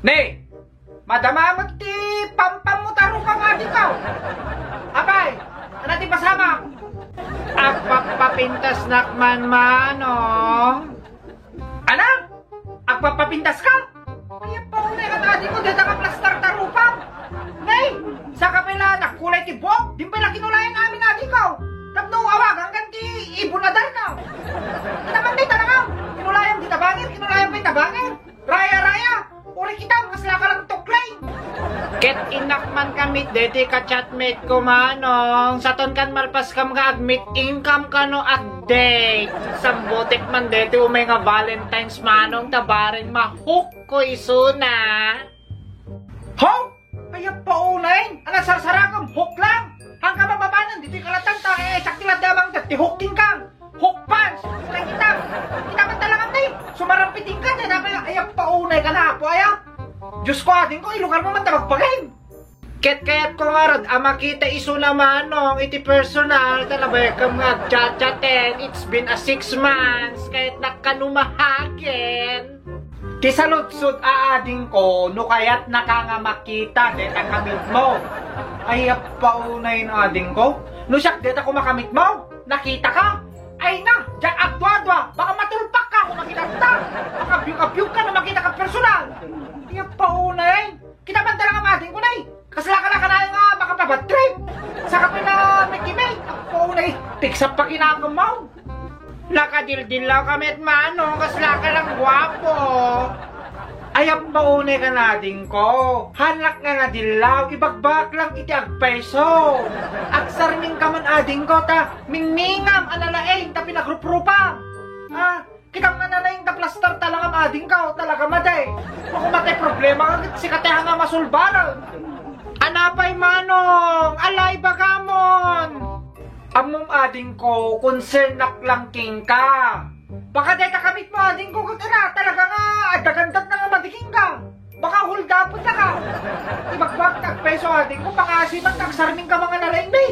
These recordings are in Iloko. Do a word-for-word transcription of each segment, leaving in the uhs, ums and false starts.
Ne, madama met ti pampam mo ta rupam, adingko. Apay, ania ti pasamak? Agpapapintasnak man, manong. Ania? Agpapapintaska? Ay, paunay ka, adingko, deta ka plastar ta rupam. Ne, saka pay la nagkulay ti buok, din pay la kinulayan amin, adingko. Tapno awagan kan ti ibon a darna. Kita man pay talaga, kinulayan ti tabangir, kinulayan pay tabangir. Raya, raya, uri kita, kasla ka lang tuklay. Ket innak man ka met deti ka-chatmate ko, manong. Saton kan malpaskam nga ag-meet-ingkam kano ag-date. Sambutek man deti umay nga Valentine's, manong, ta bareng ma-hook ko isuna. Hook? Ay, paunay. Ania, sarsarakam, hook lang. Hangka mababanan, ditoy kalatan ta, eh, sakti la damang ti hook kenka. Hook punch. Kay kita, kita man talaga, te. Sumarampiting ka, te. Napay, ay, paunay ka na, apo, aya. Diyos ko, adingko, ilugar mo man ta magbagay. Ket kayat ko ngarud a makita isuna, manong, iti personal, ta nabayag kam nga agchat-chaten. It's been a six months, kayatnak kano mahagen. Ti saludsod a, adingko, no kayatnaka nga makita deta ka-meet mo. Ay, paunay no, adingko. No siak deta ko maka-meet mo, nakita ka. Ay na, diak agduadua, baka matulpak ka kung makita ta. Makabiug-abiug ka no makita ka personal. Ay, paunay. Kita man talaga, adingko, nay. Kasla ka na kanayon nga makapabad trip. Saka pay la makimake. Ako, nay, pigsap pa kinakamaw. Nakadildillaw ka met, manong, kasla ka lang guapo. Ay, paunay ka, adingko. Hanak nga nadillaw, ibagbagak lang iti agpayso. Agsarming ka man, adingko, ta mingmingam a nalaing ta pinagruprupam. Ah, Kitam nga nalaing ta plastar talaga, adingko, talaga madi. Ako matay problema, agit sika ti nga masulbaran. Anapay, manong, alay bagamon. Ammom, adingko, concern nak lang kenka. Baka deta ka-meet mo, adingko, ket ania, talaga nga, adagandat na nga madi kenka. Baka hold-upon na ka. Ibagbagak ti agpayso, adingko, pangasiman, agsarming ka mga nalaing, be.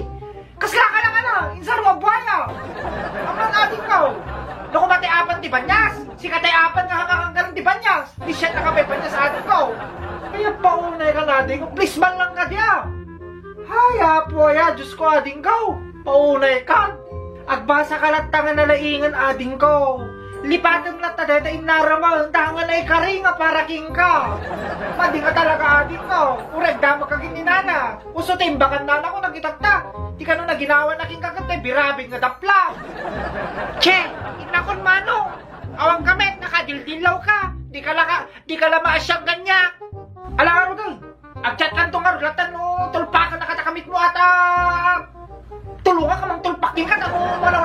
Kasla ka lang, ania, insar mo buaya. Amang, adingko. No, kumati apan ti banyas. Sika ti apan nga hanganganggaran ti banyas. Di siya nakapay banyas, adingko. Kaya paunay ka, adingko. Please man lang ka diya. Ay, apo, aya, Diyos ko, adingko. Paunay ka. Agbasa ka latta nga nalaingen, adingko. Lipatem latta dayta innaramon, ta nga naikari nga para kenka. Madi nga talaga, adingko. Uray agdamag ka ken ni nana. Usto ti imbakan nana ko, nagitatta. Ti kano naginawa na kenka ket tay birabid nga dapla. Che, innakon, manong. Awan ka met, nakadildillaw ka. Di ka la ka, di ka la maasiag kaniak. Ala, ngarud, eh. Agchat kanto ngarud, latta no tulpakan na ka ta ka-meet mo, ata tulongan ka mang tulpak kenka, ta no wala